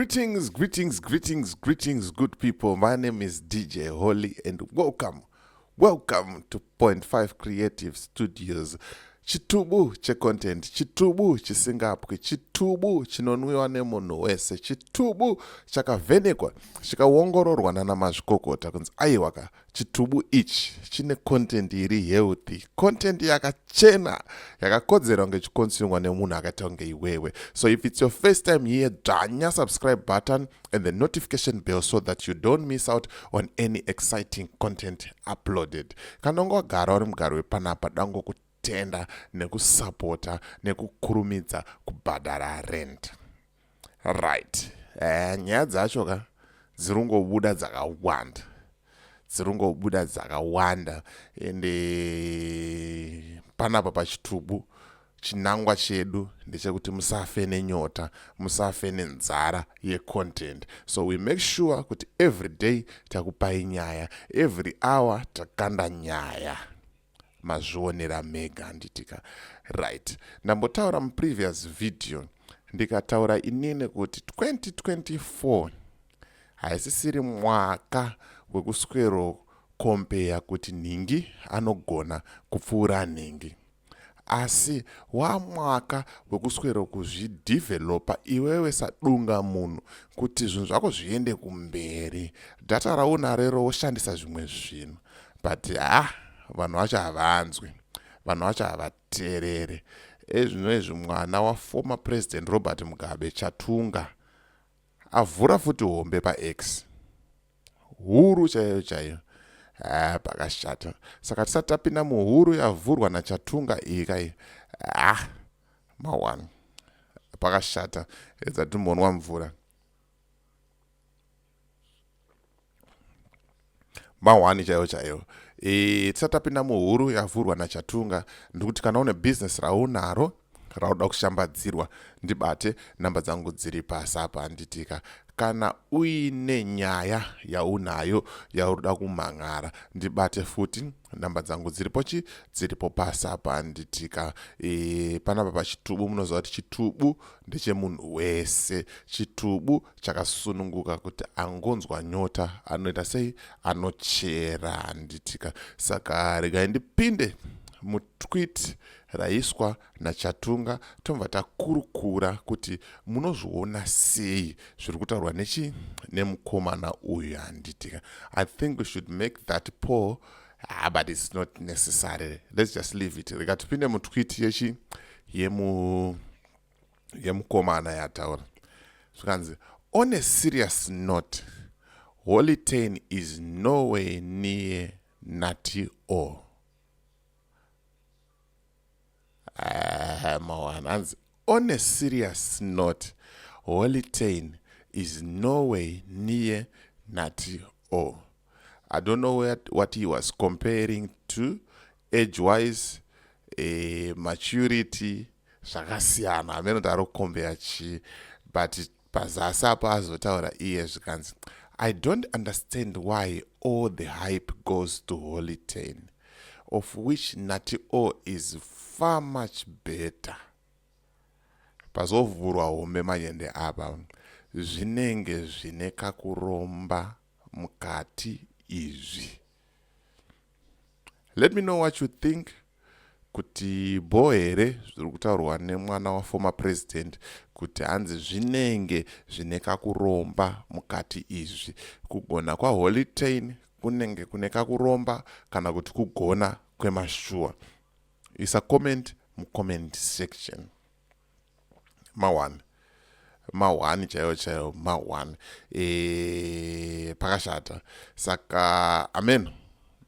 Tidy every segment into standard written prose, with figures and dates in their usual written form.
Greetings, greetings, greetings, greetings, good people. My name is DJ Holly and welcome, welcome to Point 5 Creative Studios. Chitubu checontent, chitubu chisingapwi, chitubu chinonwiwa nemunhu wese, chitubu chakavhenekwa chikaongororwa nana mazvikokota kunzi aiwaka Chitubu ichi chine content iri healthy, content yakachena, yakakodzera kunge ichikonsumwa nemunhu akaita kunge iwewe. So if it's your first time here, dzvanya subscribe button and the notification bell so that you don't miss out on any exciting content uploaded. Kana unge wagara uri mugari wepanapa, dangokutenda nekusapota nekukurumidza kubhadhara rent. Right, nyaya dzacho ka dziri kungobuda dzakawanda, dziri kungobuda dzakawanda, ende panapa pachitubu chinangwa chedu ndechekuti musafe nenyota, musafe nenzara yecontent. So we make sure kuti every day takupai nyaya, every hour takanda nyaya. Mazvionera mega, handitika? Right, ndambotaura muprevious video, ndikataura inini kuti 2024 haisisiri mwaka wekuswero kompeya kuti nhingi anogona kupfuura nhingi, asi wamwaka wekuswero kuzvidhivhelopa iwewe sadunga munhu kuti zvinhu zvako zviende kumberi. Data raunarero woshandisa zvimwe zvinhu, but ha, vanhu vacho havanzwi, vanhu vacho havateerere. Ezvino izvi mwana waformer President Robert Mugabe, Chatunga, avhura futi hombe paX, huru chaiyo chaiyo. Ha, pakashata. Saka tisati tapinda muhuru yavhurwa naChatunga iyi kai, ha, ma1 pakashata. Edza timbonwa mvura. Ma1 chaiyo chaiyo. Tisati tapinda muhuru yavhurwa naChatunga, ndikuti kana une bhizinesi raunaro rauda kushambadzirwa, ndibate, namba dzangu dziri pasi apa, handitika? Kana uine nyaya yaunayo yauda kumhan'ara, ndibate futi, namba dzangu dziripo chi dziripo pasi apa, handitika? Panapa pachitubu munoziva kuti chitubu ndechemunhu wese, chitubu chakasununguka kuti angonzwa nyota anoita sei? Anochera, handitika? Saka regai ndipinde mutweet raiswa naChatunga, tobva takurukura kuti munozviona sei zviri kutaurwa nechi nemukomana uyu, handitika? I think we should make that poll. Ah, but it's not necessary, let's just leave it. Rega tipinde mutweet yechi yemu yemukomana yataura. Zvikanzi, "On a serious note, Holy Ten is nowhere near Nati O." Ah, mawana. Hanzi, "On a serious note, Holy Ten is nowhere near Nati O." I don't know what he was comparing to, age wise, maturity, zvakasiyana. Hameno kuti ari kukombeya chii, but pazasi apo azotaura iye, zvikanzi, "I don't understand why all the hype goes to Holy Ten, of which Nati O is far much better." Pazovhurwa hombe manyende apa, zvinenge zvine kakuromba mukati izvi. Let me know what you think, kuti bho here zviri kutaurwa nemwana waformer president, kuti hanzi zvinenge zvine kakuromba mukati izvi? Kugona kwaHoly Ten kunenge kune kakuromba kana kuti kugona kwemashuwa? Isa comment mucomment section. Ma1, ma1 chaiyo chaiyo, ma1. Pakashata. Saka amen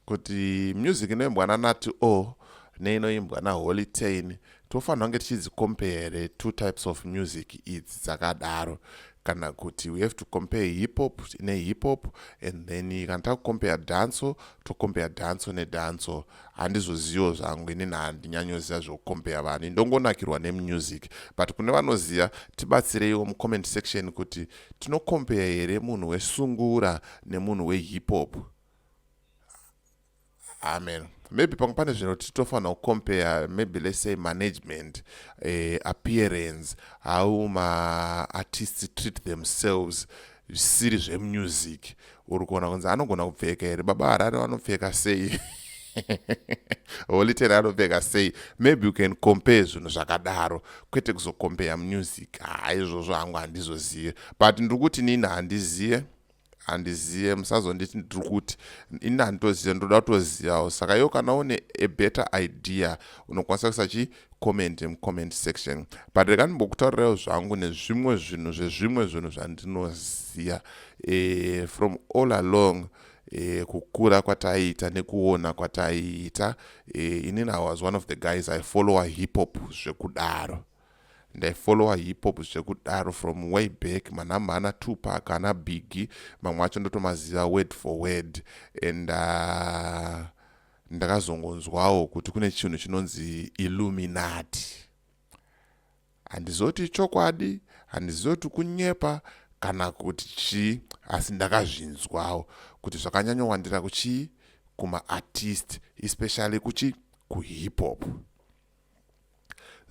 kuti music inoimbwa naNati O neinoimbwa naHoly Ten, tofanira kunge tichidzicompare two types of music idzi dzakadaro, kana kuti we have to compare hip hop nehip hop, and then kana takucompare dancehall, tocompare dancehall nedancehall? Handizozivo zvangu inini, handinyanyoziva zvokucompare vanhu, ndongonakirwa nemusic. But kune vanoziva, tibatsireiwo mucomment section kuti tinocompare here munhu wesungura nemunhu wehip hop? Amen. Maybe pamwe pane zvinhu titofanira kucompare, maybe let's say management, appearance, how maartists treat themselves, zvisiri zvemusic. Uri kuona kunzi anogona kupfeka here? Baba Harare vanopfeka sei? Holy Ten anopfeka sei? Maybe you can compare zvinhu zvakadaro, kwete kuzocompare music. Ha, izvozvo hangu handizozive, but ndiri kuti nini handizive, handizive. Musazonditi ndiri kuti ini handitozive, ndoda kutozivawo. Saka iwo kana une a better idea, unokwanisa kuisa chi comment mucomment section. But rega ndimbokutaurirawo zvangu nezvimwe zvinhu, zvezvimwe zvinhu zvandinoziva from all along, kukura kwataiita nekuona kwataiita. Inini I was one of the guys I followa hip hop zvekudaro. Ndaifollowa hip hop zvekudaro from way back, manhamba ana Tupac, ana Biggie, mamwe acho ndotomaziva word for word. And ndakazongonzwawo kuti kune chinhu chinonzi Illuminati. Handizoti chokwadi, handizoti kunyepa kana kuti chii, asi ndakazvinzwawo kuti zvakanyanyowandira kuchii, kumaartist, especially kuchi kuhip hop.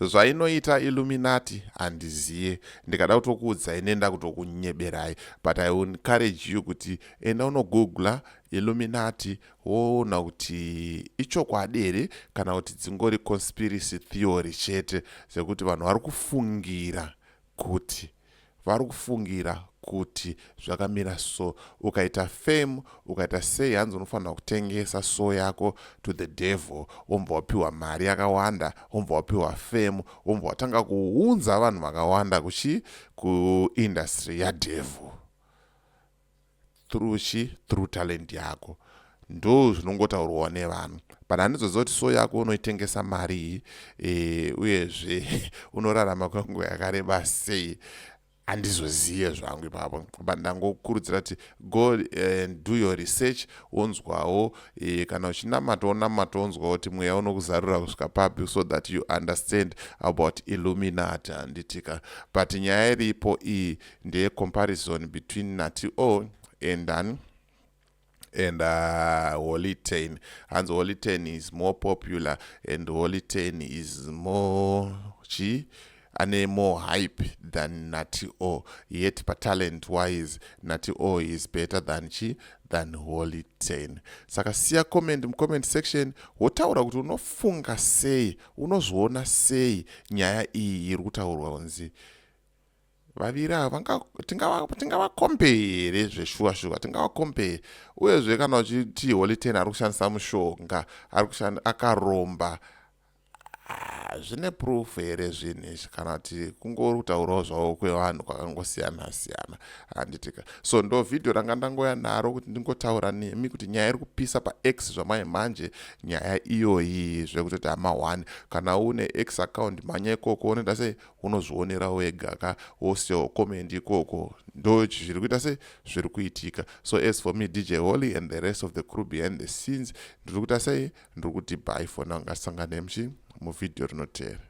Zvainoita Illuminati handiziye. Ndikada kutokuudzai, nenda kutokunyeberai, but I will encourage you kuti enda unogoogla Illuminati, woona kuti ichokwadi here kana kuti dzingori conspiracy theory chete, sekuti vanhu vari kufungira kuti zvakamira. So ukaita fame, ukaita sei, hanzi unofanira kutengesa soul yako to the devil, wombva wapiwa mari yakawanda, wombva wapiwa fame, wombva watanga kuunza vanhu vakawanda kuchi kuindustry yadevil through chi through talent yako. Ndo zvinongotaurwawo nevanhu, but handizoziva kuti soul yako unoitengesa mari iyi, uyezve unorarama kwenguva yakareba sei, handizozive zvangu ipapo. But ndangokurudzira kuti go and do your research, wonzwawo. Kana uchinamata, wonamata, wonzwawo kuti mweya unokuzarura kusvika papi, so that you understand about Illuminati, handitika? But nyaya iripo iyi ndeyecomparison between Nati O and Holy Ten. Hanzi Holy Ten is more popular and Holy Ten is more chi ane more hype than Nati O, yet patalent wise Nati O is better than chi than Holy Ten. Saka siya comment mucomment section, wotaura kuti unofunga sei, unozviona sei nyaya iyi iri kutaurwa kunzi vaviri ava tingavacompare here? Zveshuwa shuwa tingavacompare? Uyezve kana uchiti Holy Ten ari kushandisa mushonga, akaromba, ah, zvine proof here zvinhu izvi, kana kuti kungori kutaurawo zvavo kwevanhu kwakangosiyana siyana, handitika? So ndo vhidhiyo ranga ndangoya naro kuti ndingotaura nemi kuti nyaya iri kupisa paX zvamai manje, nyaya iyoyi, zvekutoti hama 1, kana une X account, mhanya ikoko, unoita sei, unozvionera wega ka, wosiyawo comment ikoko. Ndo zviri kuita sei, zviri kuitika. So as for me, DJ Holly and the rest of the crew behind the scenes, ndiri kuita sei, ndiri kuti bye for now. Ngasangane muchi muvhidhiyo rinotevera.